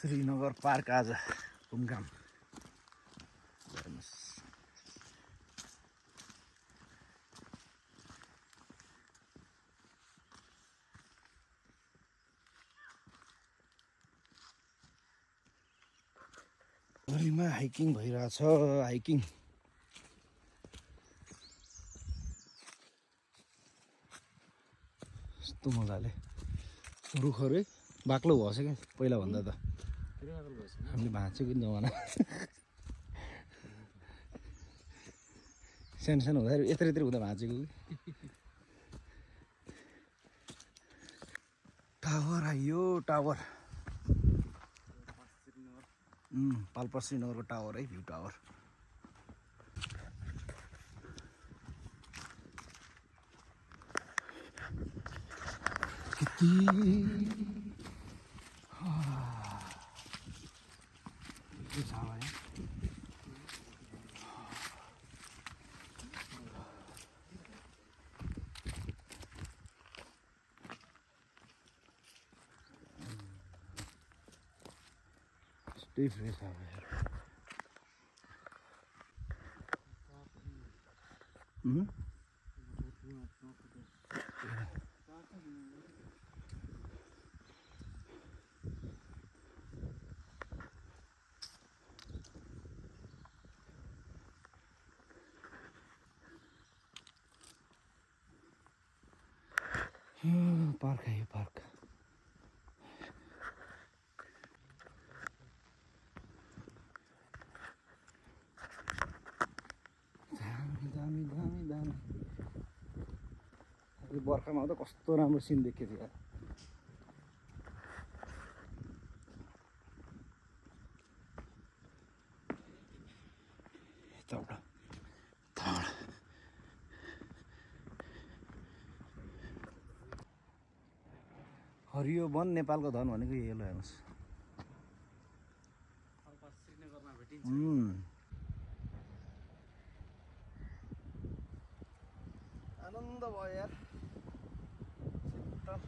Srinagar park आज घुमघाम हेर्नुहोस्। भरिमा हाइकिङ भइरहेछ। हाइकिङ यस्तो मजाले रुखहरू बाक्लो भएछ क्या पहिला भन्दा त। हामीले भाँचेको जमाना सानो सानो हुँदाखेरि यत्रो यत्रो हुँदा भाँचेको कि। टावर आइयो टावर। पाल्पा श्रीनगरको टावर है, भ्यू टावर। कति स्टे फ्रेश हावा यार। पार्क है यो पार्क। दामी दामी दामी दामी। बर्खामा आउँदा कस्तो राम्रो सिन देखेको थियो यार। हरियो वन नेपालको धन भनेको यही हो। हेर्नुहोस् आनन्द भयो यार। शीतल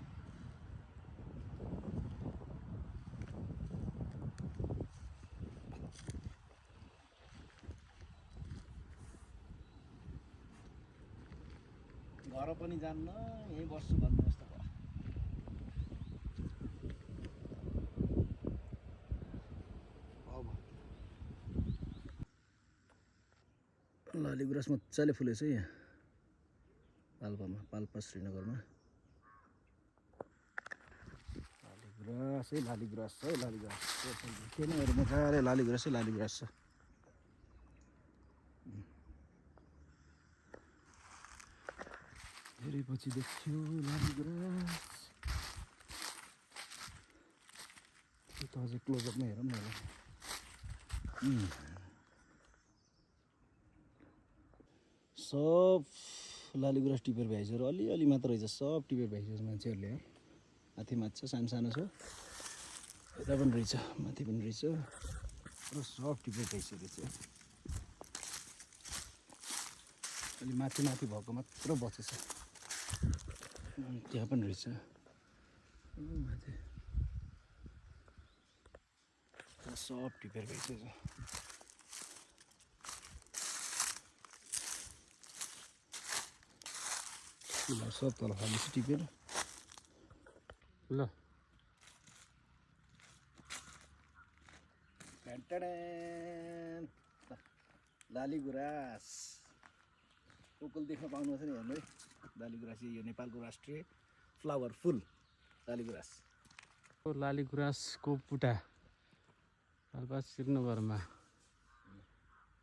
घर पनि जान्न, यहीँ बस्छु भन्ने जस्तो भयो। लालीगुराँस मजाले फुलेछ यहाँ पाल्पामा, पाल्पा श्रीनगरमा। लालीगुराँस है, लालीगुराँस है, लालीगुराँस किन अरू मजाले लालीगुराँस है, लालीगुराँस छ। धेरै पछि देख्यो लालीगुराँस। यो त अझै क्लोजअपमा हेरौँ न। सब लालीगुराँस टिपेर भ्याइसक्यो, अलिअलि मात्र रहेछ। सब टिपेर भ्याइसक्यो मान्छेहरूले। माथि माथि छ, सानो सानो छ, यता पनि रहेछ, माथि पनि रहेछ, र सब टिपेर भ्याइसकेको छ। अलि माथि माथि भएको मात्र बचेछ। त्यहाँ पनि रहेछ माथि, सब टिपेर भइसकेको छ। सब तल खाली टिपेर ल लालीगुराँस कोकल देख्न पाउनुहुन्छ नि। हेर्नु है, लालीगुराँस यो नेपालको राष्ट्रिय फ्लावर फुल लालीगुराँस। लालीगुराँसको बुट्टा पाल्पा श्रीनगरमा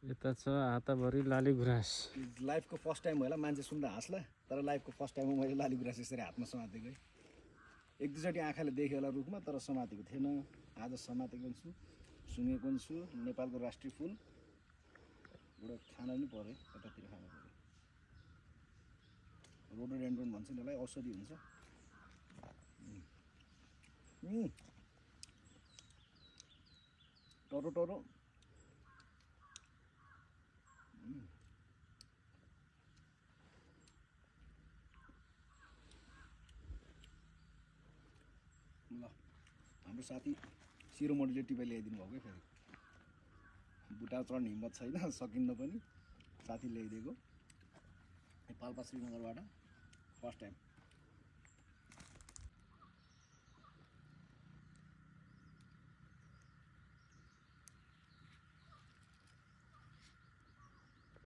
यता छ हाताभरि लालीगुराँस। लाइफको फर्स्ट टाइम होला, मान्छे सुन्दा हाँस्ला, तर लाइफको फर्स्ट टाइममा मैले लालीगुराँस यसरी हातमा समातेको है। एक दुईचोटि आँखाले देखेँ होला रुखमा, तर समातेको थिएन। आज समातेको छु, सुँगेको पनि छु। नेपालको राष्ट्रिय फुल एउटा खान पनि पऱ्यो, यतातिर खानु पऱ्यो। रोडोडेन्ड्रोन भन्छ नि यसलाई, औषधि हुन्छ। टरो टरो। ल हाम्रो साथी शिरोमणिले टिपा ल्याइदिनु भएको फेरि बुटा चढ्ने हिम्मत छैन सकिन्न पनि साथी ल्याइदिएको पाल्पा श्रीनगरबाट फर्स्ट टाइम